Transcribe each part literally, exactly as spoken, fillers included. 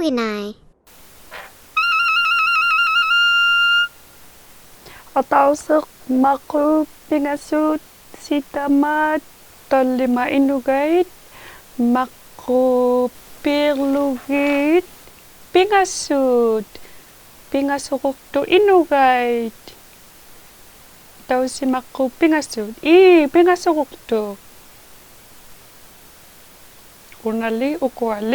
ᓈᓐ. ᐊᑕᐅᓯᖅ, ᒪᕐᕉᒃ, ᐱᖓᓱᑦ, ᓯᑕᒪᑦ, ᑕᓪᓕᒪᑦ ᐃᓄᒐᐃᑦ, ᒪᕐᕉᒃ, ᐲᕐᓗᒋᑦ, ᐱᖓᓱᑦ, ᐱᖓᓱᕈᖅᑐᑦ ᐃᓄᒐᐃᑦ. ᐊᑕᐅᓯᖅ, ᒪᕐᕉᒃ, ᐱᖓᓱᑦ. ᐄ, ᐱᖓᓱᕈᖅᑐᑦ. ᐅᓇᓕ, ᐅᑯᐊᓕ.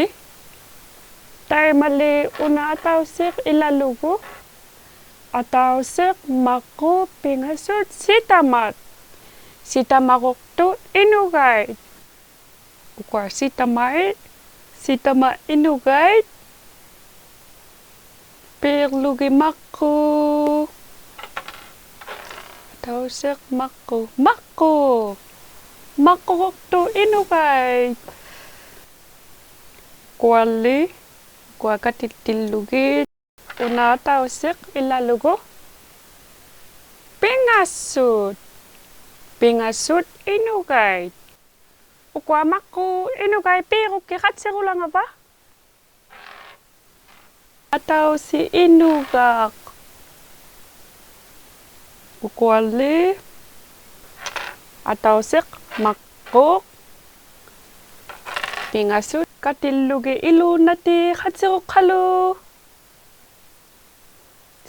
ᑕᐃᒪᓕ ᐅᓇ ᐊᑕᐅᓯᖅ ᐃᓚᓗᒍ. ᐊᑕᐅᓯᖅ, ᒪᕐᕉᒃ, ᐱᖓᓱᑦ, ᓯᑕᒪᑦ. ᓯᑕᒪᕈᖅᑐᑦ ᐃᓄᒐᐃᑦ. ᐅᑯᐊ ᓯᑕᒪᐃᑦ, ᓯᑕᒪᑦ ᐃᓄᒐᐃᑦ. ᐲᕐᓗᒋᑦ ᒪᕐᕉᒃ. ᐊᑕᐅᓯᖅ, ᒪᕐᕉᒃ, ᒪᕐᕉᒃ. ᒪᕐᕉᕈᖅᑐᑦ ᐃᓄᒐᐃᑦ. ᐅᑯᐊᓕ, ᐅᑯᐊ ᑲᑎᑎᓪᓗᒋᑦ. ᐅᓇ ᐊᑕᐅᓯᖅ ᐃᓚᓗᒍ. ᐱᖓᓱᑦ. ᐱᖓᓱᑦ ᐃᓄᒐᐃᑦ. ᐅᑯᐊ ᒪᕐᕉᒃ ᐃᓄᒐᐃᑦ ᐲᕈᒃᑭᑦ ᖃᑦᓯᕈᓚᖓᕙ. ᐊᑕᐅᓯᖅ ᐃᓄᒐᖅ. ᐅᑯᐊᓕ. ᐊᑕᐅᓯᖅ, ᒪᕐᕉᒃ, ᐱᖓᓱᑦ, ᑲᑎᓪᓗᒋᑦ ᐃᓘᓐᓇᑎᒃ ᖃᑦᓯᕈᖅᑲᓗ.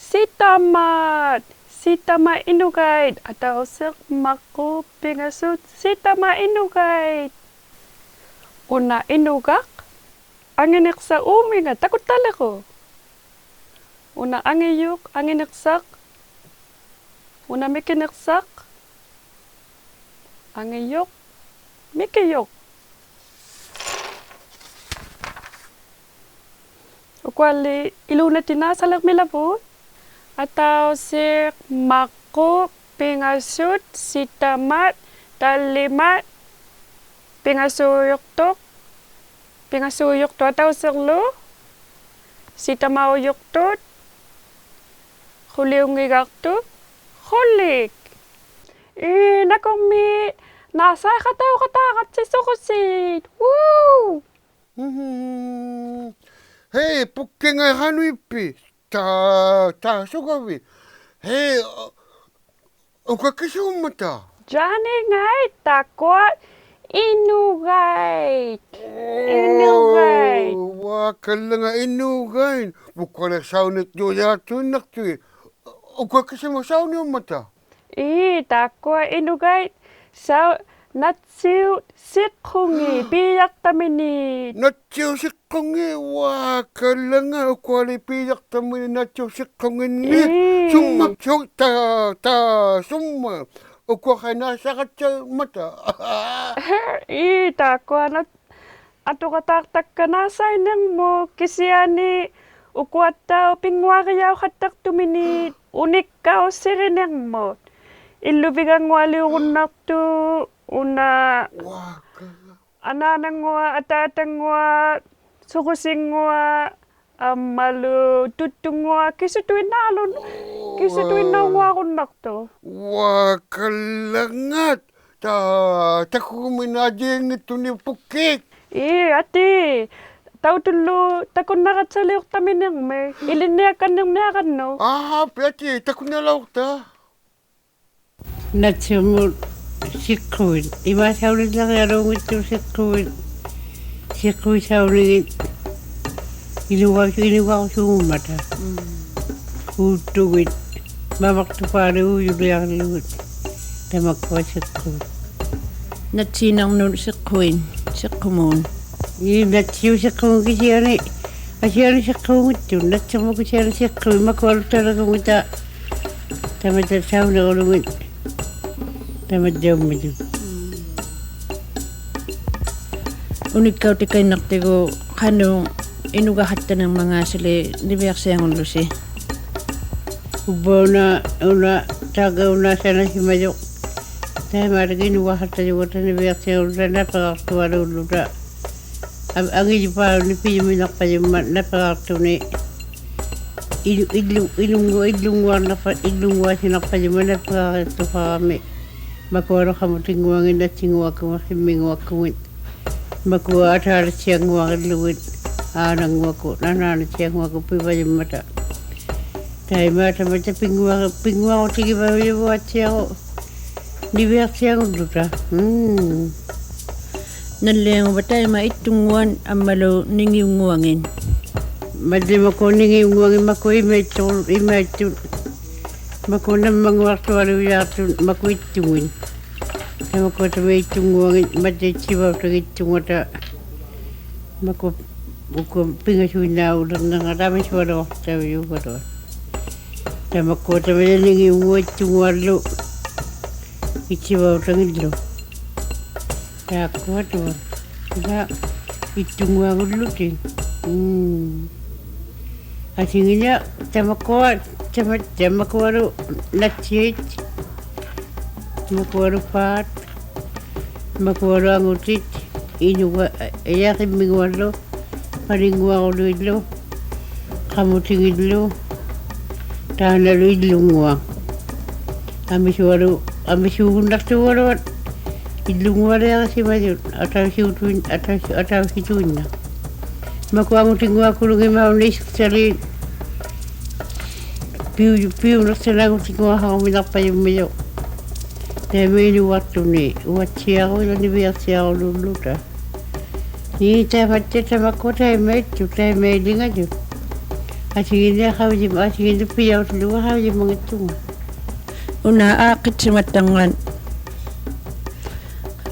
ᓯᑕᒪᑦ. ᓯᑕᒪᑦ ᐃᓄᒐᐃᑦ. ᐊᑕᐅᓯᖅ, ᒪᕐᕉᒃ, ᐱᖓᓱᑦ, ᓯᑕᒪᑦ ᐃᓄᒐᐃᑦ. ᐅᓇ ᐃᓄᒐᖅ. ᐊᖏᓂᖅᓴᖅ ᐆᒥᖓ ᑕᑯᑦᑕᓕᕈᒃ. ᐅᓇ ᐊᖏᔪᖅ, ᐊᖏᓂᖅᓴᖅ. ᐅᓇ ᒥᑭᓂᖅᓴᖅ. ᐊᖏᔪᖅ, ᒥᑭᔪᖅ. ᐅᑯᐊᓕ ᐃᓘᓐᓇᑎᒃ ᓈᓴᓕᕐᒥᓚᕗᑦ. ᐊᑕᐅᓯᖅ, ᒪᕐᕉᒃ, ᐱᖓᓱᑦ, ᓯᑕᒪᑦ, ᑕᓪᓕᒪᑦ, ᐱᖓᓲᔪᖅᑐᑦ, ᐱᖓᓲᔪᖅᑐᑦ ᐊᑕᐅᓯᕐᓗ, ᓯᑕᒪᐅᔪᖅᑐᑦ, ᖁᓕᐅᙱᒐᖅᑐᑦ, ᖁᓕᒃ. ᐄ, ᓇᑯᕐᒦᒃ ᓈᓴᐃᖃᑕᐅᖃᑦᑕᕋᑦᓯ ᓱᕈᓰᑦ. Woo! ᒻᕼᒻ. ᕼᐃ, ᐳᒃᑭᖓᐃ, ᖃᓄᐃᑉᐱᑦ? ᑕ, ᑕ ᓱᒐᕕᑦ? ᕼᐃ, ᐅ, ᐅᑯᐊ ᑭᓲᒻᒪᑕ? ᔮᓂᖓᐃ, ᑖᒃᑯᐊ ᐃᓄᒐᐃᑦ. ᐃᓄᒐᐃᑦ. ᐆ, ᐅᐊᑲᓪᓚᖓ, ᐃᓄᒐᐃᑦ. ᐳᒃᑯᐊᓕ ᓴᐅᓂᖅ ᔪᔮᑐᐃᓐᓇᖅᑐᐃᑦ. ᐅᑯᐊ ᑭᓱᒧᑦ ᓴᐅᓂᐅᒻᒪᑕ? ᐄ, ᑖᒃᑯᐊ ᐃᓄᒐᐃᑦ ᓴᐅ, ᓇᑦᓯᐅᑉ ᓯᖅᑯᖏᑦ ᐲᔭᖅᑕᒥᓃᑦ. ᓇᑦᓯᐅᑉ ᓯᖅᑯᖏᑦ, ᐅᐊᑲᓪᓚᖓ, ᐅᑯᐊᓕ ᐲᔭᖅᑕᒥᓃᑦ ᓇᑦᓯᐅᑉ ᓯᖅᑯᖏᓐᓂᒃ. ᐄ. ᓱᒻᒪᑦ, ᓱ, ᑕ, ᑕ, ᓱᒻᒪᑦ. ᐅᑯᐊᖃᐃ ᓈᓴᖃᑦᑕᕐᒪᑕ. ᐄ, ᑖᒃᑯᐊ ᓇᑦ, ᐊᑐᖃᑦᑕᖅᑕᒃᑲ ᓈᓴᐃᓂᕐᒧᑦ, ᑭᓯᐊᓂ ᐅᑯᐊᑦᑕᐅᖅ ᐱᙳᐊᕆᔭᐅᖃᑦᑕᖅᑐᒥᓃᑦ ᐅᓂᒃᑲᐅᓯᕆᓂᕐᒧᑦ. ᐃᓪᓗᕕᒐᙳᐊᓕᐅᕈᓐᓇᖅᑐᖅ, ᐅᓇ, ᐅᐊᑲᓪᓚᖓ, ᐊᓈᓇᙳᐊᑦ, ᐊᑖᑕᙳᐊᑦ, ᓱᕈᓯᙳᐊᑦ, ᐊᒻᒪᓗ ᑐᒃᑐᙳᐊᑦ, ᑭᓱᑐᐃᓐᓈᓗᓐ, ᑭᓱᑐᐃᓐᓇᐅᙳᐊᕈᓐᓇᖅᑐᖅ. ᐅᐊᑲᓪᓚᖓᑦ. ᑕ, ᑕᑯᒍᒥᓇᖅ ᐊᔾᔨᙱᑦᑐᓂᒃ ᐳᒃᑭᒃ. ᐄ, ᐊᑏ. ᑕᐅᑐᓪᓗ ᑕᑯᓐᓇᕋᑦᓴᓕᐅᖅᑕᒥᓂᕐᒥᒃ. ᐃᓕᓐᓂᐊᒃᑲᓐᓂᕐᓂᐊᕋᓐᓄᒃ. ᐋ, ᐊᑏ, ᐊᑏ, ᑕᑯᓐᓇᓚᐅᖅᑕ. ᓇᑦᓯᐅᑉᒧᑦ ᓯᖅᑯᐃᑦ. ᐃᒫᒃ ᓴᐅᓂᓪᓚᕆᐊᓘᙱᑦᑐᑦ ᓯᖅᑯᐃᑦ. ᓯᖅᑯᐃᑦ ᓴᐅᓂᖏᑦ. ᐃᓄᒐ, ᐃᓄᒐᕈᓲᖑᒻᒪᑕ. ᒻᒻ. ᐆᑦᑐᒋᑦ, ᒪᒪᖅᑐᐹᓗᒃ ᐆᔪᓕᐊᕐᓗᒋᑦ, ᑕᒪᒃᑯᐊ ᓯᖅᑯᐃᑦ. ᓇᑦᓰᓇᕐᓄᑦ ᓯᖅᑯᐃᑦ, ᓯᖅᑯᒧᑦ. ᐄ, ᓇᑦᓯᐅᑉ ᓯᖅᑯᖏᑦ ᑭᓯᐊᓂ, ᐊᓯᐊᓂᒃ ᓯᖅᑰᙱᑦᑐᑦ, ᓇᑦᓯᐅᑉᒧᑦ ᑭᓯᐊᓂ ᓯᖅᑯᐃᑦ, ᒪᑯᐊᓗᒃ ᑕᓚᒍᙱᑕ, ᑕᒪᑦᑕᐅᖅ ᓴᐅᓂᕈᓗᖏᑦ, ᑕᒪᑦᑕᐅᖅ ᐅᒻᒥᓗ. ᐅᓂᒃᑲᐅᑎᑲᐃᓐᓇᖅᑎᒍ ᖃᓄᖅ ᐃᓄᒐᖃᑦᑕᓂᕐᒪᖔᑦᓯᓕ ᓂᕕᐊᖅᓯᐊᖑᓪᓗᓯ. ᐅᕝᕙ ᐅᓇ, ᐅᓇ, ᑕᒐ ᐅᓇ ᓴᓇᓯᒪᔪᖅ. ᑕᐃᒫᓕᒃ ᐃᓄᒐᖃᑦᑕᔪᒐᑦᑕ ᓂᕕᐊᖅᓯᐊᖑᓪᓗᑕ ᓇᐸᒃᓴᖅᑐᐊᓘᓪᓗᑕ. ᐊᒻ, ᐊᖏᔪᐹᓗᓐᓂᒃ ᐱᔪᒥᓇᖅᐸᔪᒻᒪᑦ ᓇᐸᒃᓴᖅᑐᓂᒃ. ᐃᓗ, ᐃᓗ, ᐃᓗᙳ, ᐃᓗᙳᐊᕐᓇᖅᐸ, ᐃᓗᙳᐊᓯᓐᓇᖅᐸᔪᒻᒪᑦ ᓇᐸᒃᓴᖅᑐᖃᕋᒥ. ᒪᑯᐊᓗᒃ ᖃᒧᑎᙳᐊᖏᑦ, ᓇᑦᓯᙳᐊᒃᑯᖏᑦ, ᕿᒻᒥᙳᐊᒃᑯᖏᑦ. ᒪᑯᐊ ᐊᑖᑕᑦᓯᐊᙳᐊᕆᓪᓗᒋᑦ. ᐋᓇᙳᐊᒃᑯᑦ, ᐊᓈᓇᑦᓯᐊᙳᐊᒃᑯᑦ ᐱᕙᔪᒻᒪᑕ. ᑕᐃᒪ ᑕᒪᑦᑕ ᐱᙳᐊ-, ᐱᙳᐊᕈᑎᒋᕙᔪᔪᖅ ᐅᐊᑦᓯᐊᕈ ᓂᕕᐊᑦᓯᐊᖑᓪᓗᑕ. ᒻᒻ. ᓇᓪᓕᐊᖑᕙ ᑕᐃᒪ ᐃᑦᑐᙳᐊᑦ ᐊᒻᒪᓗ ᓂᖏᐅᙳᐊᖏᑦ? ᒪᓕ ᒪᑯᐊ ᓂᖏᐅᙳᐊᖏᑦ ᒪᑯᐊ ᐃᒪᐃᑦᑐ-, ᐃᒪᐃᑦᑐᑦ. ᒪᑯᐊ ᓇᒻᒪᙳᐊᖅᑐᐊᓘᔮᖅᑐᑦ ᒪᑯᐊ ᐃᑦᑐᖏᑦ. ᑕᒪᒃᑯᐊ ᑕᒪ ᐃᑦᑐᙳᐊᖏᑦ ᒪᑕ ᐃᑦᓯᕙᐅᑕᖏᑦ ᐃᑦᑐᙳᐊᑕ. ᒪᑯᐊ ᐅᑯᐊ ᐱᖓᓱᐃᓐᓇᐅᓕᕐᓇᕐᒪᑕ ᐊᒥᓱᐊᓗᐊᖅᑕᐅᔪᖅ ᐅᕙᓗᐊ. ᑕᒪᒃᑯᐊ ᑕᒪᓐᓇ ᓂᖏᐅᙳᐊᑦ ᐃᑦᑐᙳᐊᓪᓗ ᐃᑦᓯᕙᐅᑕᖏᓪᓗ. ᑖᒃᑯᐊᑐᐊᖅ. ᐃᓛ ᐃᑦᑐᙳᐊᖑᓪᓗᑎᒃ. ᒻᒻ. ᐊᓯᖏᓇ ᑕᒪᒃᑯᐊ, ᑕᒪ-, ᑕᒪᒃᑯᐊᓗ ᓇᑦᓯᐊᐃᑦ, ᒪᑯᐊᓗ ᐹᑦ, ᒪᑯᐊᓗ ᐊᖑᑎᑦ, ᐃᓄᒐ, ᐃᔭᕿᒻᒥᙳᐊᓪᓗ, ᐸᓂᙳᐊᕈᓗᐃᓪᓗ, ᖃᒧᑎᖏᓪᓗ, ᑖᓐᓇᓗ ᐃᓪᓗᙳᐊᖅ. ᐊᒥᓱᐊᓗ, ᐊᒥᓲᒍᓐᓇᖅᑐᐊᓗᐊᑦ ᐃᓪᓗᙳᐊᓕᐊᕋᓯᒪᔪᑦ, ᐊᑕᐅᓯᐅᑐᐃᓐ-, ᐊᑕᐅᓯ-, ᐊᑕᐅᓯᑐᐃᓐᓇᖅ. ᒪᑯᐊ ᐊᖑᑎᙳᐊᑯᓗᖏᑦ ᒪᐅᓂ ᐃᓱᒃᓴᓖᑦ ᐱᐅ-, ᐱᐅᓂᖅᓴᓇᖅ ᐊᖑᑎᙳᐊᖃᕈᒥᓇᖅᐸᔪᒻᒥᔪᖅ. ᑕᐃᒪᐃᓄᕙᖅᑐᓂ, ᐅᐊᑦᓯᐊᕈ ᐃᓛ ᓂᕕᐊᑦᓯᐊᕈᓗᓪᓗᑕ. ᓂ ᑕᒪᑦᑕ ᑕᒪᒃᑯᐊ ᑕᐃᒪᐃᑦᑐᑦ, ᑕᐃᒪᐃᓕᖓᔪᑦ. ᐊᓯᖏᓇ ᖃᐅᔨᒪ-, ᐊᓯᖏᓇ ᐱᔭᐅᓪᓗ ᖃᐅᔨᒪᙱᑦᑐᖓ. ᐅᓇ ᐋᖅᑭᑦᓯᒪᑦᑕᕐᖓᑦ,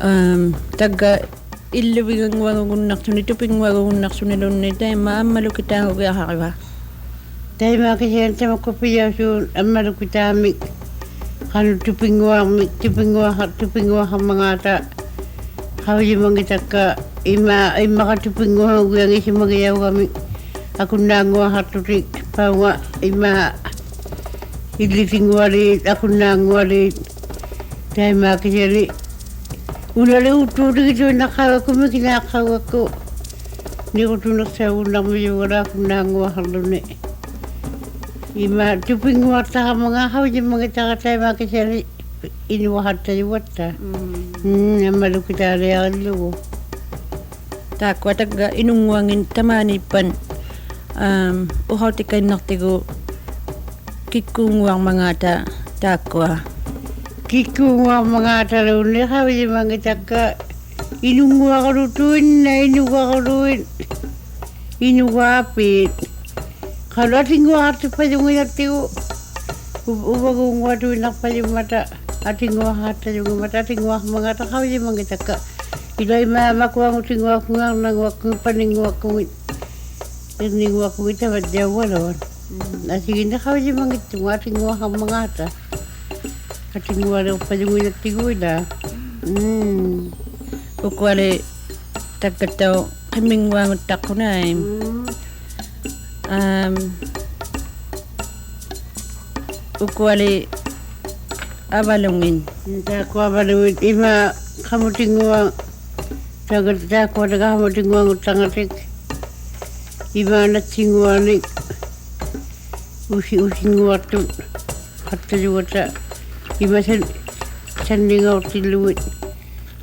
ᐋᒻ, ᑕᒡᒐ ᐃᓪᓗᕕᒐᙳᐊᒍᒍᓐᓇᖅᑐᓂ, ᑐᐱᙳᐊᒍᒍᓐᓇᖅᑐᓂᓘᓐᓃᑦ, ᑕᐃᒪ ᐊᒻᒪᓗᑭᑖᖑᒋᐊᖃᕆᕙ? ᑕᐃᒪ ᑭᓯᐊᓂ ᑕᒪᒃᑯᐊ ᐱᔭᐅᓲᑦ ᐊᒻᒪᓗᑭᑖᒥᒃ, ᖃᓄᖅ ᑐᐱᙳᐊᕐᒥᒃ, ᑐᐱᙳᐊᖃ-, ᑐᐱᙳᐊᖃᕐᒪᖔᑕ ᖃᐅᔨᒪᙱᑕᒃᑲ, ᐃᒪ-, ᐃᒻᒪᖄ ᑐᐱᙳᐊᖑᒋᐊᖏᑦ ᐃᓱᒪᒋᔭᐅᒐᒥᒃ, ᐊᑯᓐᓈᙳᐊᖃᖅᑐᑎᒃ, ᐸᐅᖓ ᐃᒪ ᐃᓪᓕᑎᙳᐊᓖᑦ, ᐊᑯᓐᓈᙳᐊᓖᑦ. ᑕᐃᒪ ᑭᓯᐊᓂ ᐅᓇᓕ ᐆᑦᑑᑎᒋᑐᐃᓐᓇᖅᑲᐅᒐᒃᑯ ᒥᑭᓈᖅᑲᐅᒐᒃᑯ. ᓂᕈᑐᓂᖅᓴᐅᒍᓐᓇᕐᒥᔪᒐᓗᐊᖅ ᐊᑯᓐᓈᙳᐊᖃᕐᓗᓂ. ᐃᒪ ᑐᐱᙳᐊᖅᑕᕋᒪᖔᑦ ᖃᐅᔨᒪᙱᑕᕋ ᑕᐃᒪ ᑭᓯᐊᓂ ᐃᓄᐊᖃᑦᑕᔪᕙᑦᑕ. ᒻᒻ. ᒻᒻ, ᐊᒻᒪᓗᑭᑖᓕᐊᕆᓪᓗᒍ. ᑖᒃᑯᐊ ᑕᒡᒐ ᐃᓄᙳᐊᖏᑦ ᑕᒫᓃᑉᐸᑦ, ᐋᒻ, ᐅᖃᐅᑎᑲᐃᓐᓇᖅᑎᒍ ᑭᒃᑰᙳᐊᕐᒪᖔᑕ ᑖᒃᑯᐊ. ᑭᒃᑰᙳᐊᕐᒪᖔᑕᓘᓐᓃᑦ ᖃᐅᔨᒪᙱᑕᒃᑲ ᐃᓄᙳᐊᕈᓗᑐᐃᓐᓇᖅ, ᐃᓄᒐᕈᓗᐃᑦ, ᐃᓄᒑᐲᑦ. ᖃᓄᖅ ᐊᑎᙳᐊᖃᖅᑐᐸᔪᙱᓇᑦᑎᒍ. ᐅ-, ᐅᕙᒍᙳᐊᑐᐃᓐᓇᖅᐸᔪᒻᒪᑕ, ᐊᑎᙳᐊᖃᑦᑕᔪᙱᒻᒪᑕ, ᐊᑎᙳᐊᕐᒪᖔᑕ ᖃᐅᔨᒪᙱᑕᒃᑲ. ᐃᓛ ᐃᒫᒃ ᒪᑯᐊᖑᑎᙳᐊᖅᑯᖏᑦ, ᐊᕐᓇᙳᐊᖅᑯᖏᑦ, ᐸᓂᙳᐊᖅᑯᖏᑦ, ᐃᕐᓂᙳᐊᖅᑯᖏᑦ ᑕᒪᑦᔭᐅᒐᓗᐊᑦ. ᒻᒻ. ᐊᓯᖏᓐᓂ ᖃᐅᔨᒪᙱᑦᑐᖓ ᐊᑎᙳᐊᖃᕐᒪᖔᑕ. ᐊᑎᙳᐊᓕᐅᖅᐸᔪᙱᓇᑦᑎᒍ ᐃᓛ. ᒻᒻ. ᐅᑯᐊᓕ ᑕᒡᒐᑦᑕᐅᖅ ᕿᒻᒥᙳᐊᖑᑦᑕᖅᑯᓇᐃ. ᒻᒻ. ᐋᒻ, ᐅᑯᐊᓕ ᐊᕙᓗᖏᑦ. ᒻᒻ, ᑖᒃᑯᐊ ᐊᕙᓗᖏᑦ ᐃᒫᒃ ᖃᒧᑎᙳᐊ-, ᑖᒃᑯᐊ, ᑖᒃᑯᐊ ᑕᒡᒐ ᖃᒧᑎᙳᐊᖑᑦᑕᖓᑎᒃ. ᐃᒫᒃ ᓇᑦᓯᙳᐊᓂᒃ ᐅᓯ-, ᐅᓯᙳᐊᖅᑐᑦ ᖃᑦᑕᔪᒐᑦᑕ. ᐃᒫᒃ ᓴᓐ-, ᓴᓐᓂᙶᐅᖅᑎᓪᓗᒋᑦ.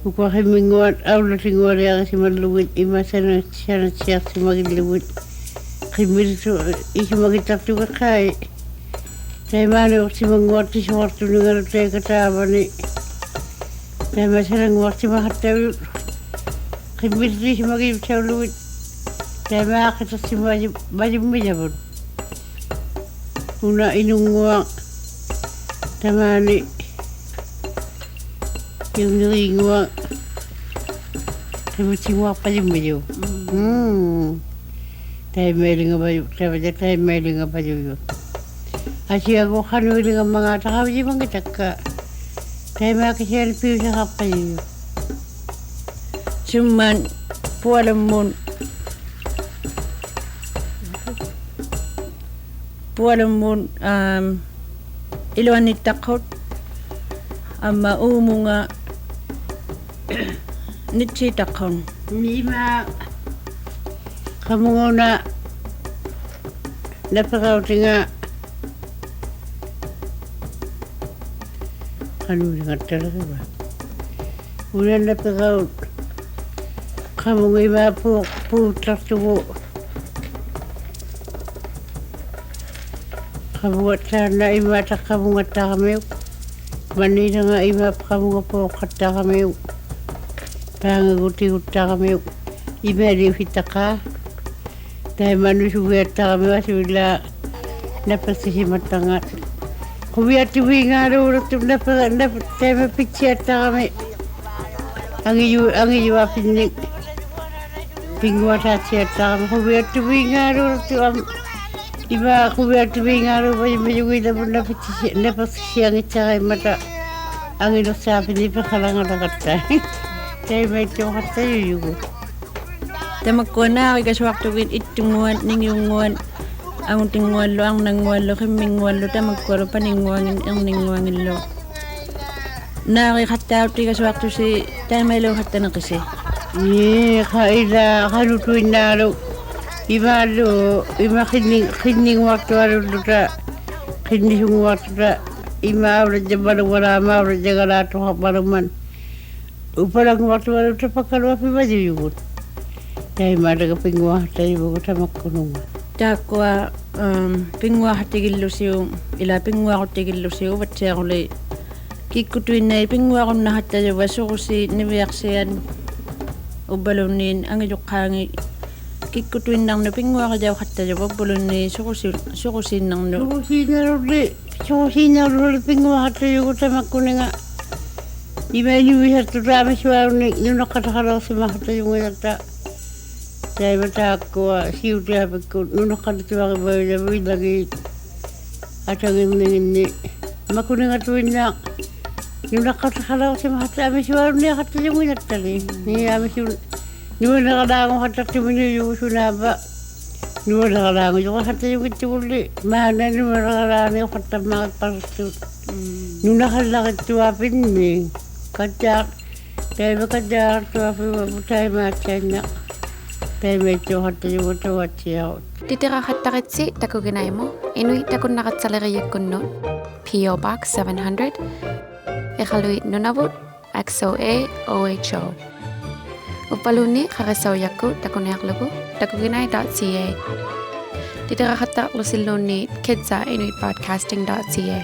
ᐅᑯᐊ ᕿᒻᒥᙳᐊᑦ ᐊᐅᓪᓚᑎᙳᐊᓕᐊᕆᓯᒪᓪᓗᒋᑦ, ᐃᒫᒃ ᓴᓇ-, ᓴᓇᑦᓯᐊᖅᓯᒪᒋᓪᓗᒋᑦ. ᕿᒻᒥᓕᑦᑐ ᐃᓱᒪᒋᑦᑕᖅᑐᒐᖃᐃ. ᑕᐃᒪᓐᓇᐅᖅᓯᒪᙳᐊᑦᑎᓱᐊᖅᑐᓂᖓᓗ ᑕᐃᑲ ᑕᕙᓂ. ᑕᐃᒪ ᓴᓇᙳᐊᖅᓯᒪᖃᑦᑕᐅᔪᑦ. ᕿᒻᒥᓕᑦᑐ ᐃᓱᒪᒋᑦᑕᐅᓗᒋᑦ. ᑕᐃᒪ ᐊᑭᑕᖅᓯᒪᔪ-, ᒪᔪᒻᒥᔭᕗᑦ. ᐅᓇ ᐃᓄᙳᐊᖅ ᑕᒫᓂ ᐃᓄᕆᙳᐊᖅ ᕿᒻᒥᑦᓯᙳᐊᖅᐸᔪᒻᒥᔪᖅ. ᒻᒻ. ᒻᒻ. ᑕᐃᒪᐃᓕᖓᐸᔪ-, ᑕᕝᕙ ᑕᐃᒪᐃᓕᖓᐸᔪᔪᖅ. ᐊᓯᐊᒍ ᖃᓄᐃᓕᖓᒻᒪᖔᑕ ᖃᐅᔨᒪᙱᑕᒃᑲ. ᑕᐃᒪ ᑭᓯᐊᓂ ᐱᐅᓯᖃᖅᐸᔪᔪᖅ. ᓱᒻᒪᑦ ᐳᐊᓗᒻᒧᑦ, ᐳᐊᓗᒻᒧᑦ, ᐋᒻ, ᐃᓗᐊᓃᑦᑕᖅᑯᑦ, ᐊᒻᒪ ᐆᒧᖓ ᓂᑦᓯᑕᖅᑯᑦ. ᓂᒪ ᖃᒧᖓ ᐅᓇ ᓇᐱᕋᐅᑎᖓ ᖃᓄᖅ ᖃᑦᑕᓚᖅᑲᕕᒃ. ᐅᓇ ᓇᐱᕋᐅᑦ ᖃᒧᖓ ᐃᒫᒃ ᐳ-, ᐳᐅᑦᑕᖅᑐᒍ ᖃᕗᖓᑦᑕ ᓈ ᐃᒫᒃ ᑕ ᖃᕗᖓᑦᑕᕋᒥᐅᒃ. ᒪᓃᓚᖓ ᐃᒫᒃ ᖃᕗᖓ ᐴᖃᑦᑕᕋᒥᐅᒃ. ᐸᖓᒍᑎᒍᑦᑕᕋᒥᐅᒃ. ᐃᒫᓕᐅᕼᐃᑦᑕᖅᑲ. ᑕᐃᒪ ᓄᓱᒋᐊᑦᑕᕋᒥᐅᒃ ᐊᓱᐃᓛᒃ ᓇᐱᖅᓯᓯᒪᑦᑕᖓ. ᖁᕕᐊᑎᕕᖔᓘᓕᖅᑐᖅ ᓇᐱ-, ᓇᐱ-, ᑕᐃᒪ ᐱᑦᓯᐊᑦᑕᕋᒥ. ᐊᖏᔪ-, ᐊᖏᔪᐊᐱᓐᓂᒃ. ᐱᙳᐊᑖᑦᓯᐊᑦᑕᕋᒥ ᖁᕕᐊᑎᕕᖔᓘᓕᖅᑐᖅ ᐊᒻ-, ᐃᒫᒃ ᖁᕕᐊᑎᕕᖔᓘᕝᕙ ᐃᒪᔪᖏᓚᕗᑦ ᓇᐱᖅᓯᓯ-, ᓇᐱᖅᓯᓯᐊᙱᑦᓴᕋᐃᒻᒪᑕ ᐊᖏᓕᖅᓴᐱᓐᓂ ᐱᖃᓛᖓᑕᖃᑦᑕ. ᑕᐃᒪᐃᑦᑐᖃᑦᑕᔪᔪᒍᑦ. ᑕᒪᒃᑯᐊ ᓈᕆᒐᓱᐊᖅᑐᒋᑦ ᐃᑦᑐᙳᐊᑦ, ᓂᖏᐅᙳᐊᑦ, ᐊᖑᑎᙳᐊᓪᓗ, ᐊᕐᓇᙳᐊᓪᓗ, ᕿᒻᒥᙳᐊᓪᓗ, ᑕᒪᒃᑯᐊᓗ ᐸᓂᙳᐊᖏᑦ, ᐃᕐᓂᙳᐊᖏᓪᓗ. ᓈᕆᖃᑦᑕᖅᑎᒐᓱᐊᖅᑐᓯ ᑕᐃᒪᐃᓕᐅᖃᑦᑕᕐᓂᕿᓯ. ᐄ, ᖃ-, ᐃᓛ ᖃᓄᑐᐃᓐᓈᓗᒃ. ᐃᒫᓗ, ᐃᒫᒃ ᕿᕐᓂ-, ᕿᕐᓂᙳᐊᖅᑐᐊᓘᓪᓗᑕ, ᕿᕐᓂᓱᙳᐊᖅᑐᑕ, ᐃᒫᒃ ᐊᐅᓚᔾᔭᒻᒪᓗᒃ ᐊᓛ ᒪᐅᓚᔾᔭᒐᓛᑦᑐᖃᕐᒪᓗᒻᒪᑦ. ᐅᐸᓚᙳᐊᖅᑐᐊᓘᑦᑕ ᐸᑲᓗᐊᐱᒃ ᕙᔪᔪᒍᑦ. ᑕᐃᒪᓚᒐ ᐱᙳᐊᖃᑦᑕᔪᒍᒍᑦ ᑕᒪᒃᑯᓄᖓ. ᑖᒃᑯᐊ, ᐊᒻ, ᐱᙳᐊᖃᑎᒋᓪᓗᓯᐅᒃ, ᐃᓛ ᐱᙳᐊᕈᑎᒋᓪᓗᓯᐅᒃ, ᐅᕙᑦᓯᐊᕈᓕ ᑭᒃᑯᑐᐃᓐᓇᐃᑦ ᐱᙳᐊᕈᓐᓇᖃᑦᑕᔪᕙ ᓱᕈᓰᑦ ᓂᕕᐊᖅᓯᐊᑦ ᐅᕝᕙᓘᓐᓃᑦ ᐊᖓᔪᖅᑳᖏᑦ ᑭᒃᑯᑐᐃᓐᓇᕐᓄᑦ ᐱᙳᐊᕆᔭᐅᖃᑦᑕᔪᕙ ᐅᕝᕙᓘᓐᓃᑦ ᓱᕈᓯ-, ᓱᕈᓰᓐᓇᕐᓄᑦ. ᓱᕈᓰᓐᓇᕐᓄᑦ, ᓱᕈᓰᓐᓇᕐᓄᑦ ᐱᙳᐊᖃᑦᑕᔪᒍᑦ ᑕᒪᒃᑯᓂᖓ. ᐃᒪᐃᓕᐅᕕᓴᑦᑐᑕ ᐊᒥᓱᐊᓗᓐᓂᒃ ᓄᓇᖃᑦᑕᖃᓚᐅᖅᓯᒪᖃᑦᑕᔪᙱᑕᑦᑕ. ᑕᐃᒪ ᑖᒃᑯᐊ ᓯᐅᑎᐊᐱᒃᑯᑦ ᓄᓇᖃᑦᑕᖅᑐᐊᕆᕙᔪᓚᕗᑦ ᐃᓚᖏᑦ ᐊᑕᖏᓐᓂᖏᓐᓂ. ᒪᑯᓂᖓᑐᐃᓐᓇᖅ ᓄᓇᖃᑦᑕᖃᓚᐅᖅᓯᒪᖃᑦᑕ ᐊᒥᓱᐊᓗᓐᓂᐊᖃᑦᑕᔪᙱᑕᑦᑕᓕ. ᓂ ᐊᒥᓱ-, ᓄᓇᕋᓛᖑᖃᑦᑕᖅᑐᒥᓂᐅᔪᒍᑦ ᓱᓈᕙ. ᓄᓇᕋᓛᖑᔪᖃᑦᑕᔪᙱᑦᑐᒍᓪᓕ. ᒫᓐᓇ ᓄᓇᕋᓛᓂᐅᖃᑦᑕᒻᒪᕆᖅᐸᓗᒃᑐᑦ. ᓄᓇᖃᓪᓚᕆᑦᑐᐊᐱᓐᓂᒃ. ᑲᔮᖅ. ᑕᐃᒪ ᑲᔮᖅᑐᐊᐱᒃ ᐅᕙ ᑕᐃᒫᑦᓴᐃᓐᓇᖅ. ᑕᐃᒪᐃᑦᑐᖃᑦᑕᔪᒍᑦ ᐅᕙᑦᓯᐊᕈᑦ. ᑎᑎᕋᖃᑦᑕᕆᑦᓯ ᑕᑯᒋᓇᐃᒧᑦ, ᐃᓄᐃᑦ ᑕᑯᓐᓇᕋᑦᓴᓕᕆᔨᒃᑯᓐᓄᑦ, P O Box seven hundred, ᐃᖃᓗᐃᑦ ᓄᓇᕗᑦ, X O A O H O. ᐅᕝᕙᓘᓐᓃᑦ ᖃᕆᓴᐅᔭᒃᑯᑦ ᑕᑯᓂᐊᕐᓗᒍ takuginai dot C A. ᑎᑎᕋᖃᑦᑕᕐᓗᓯᓘᓐᓃᑦ kids at inuit broadcasting dot C A.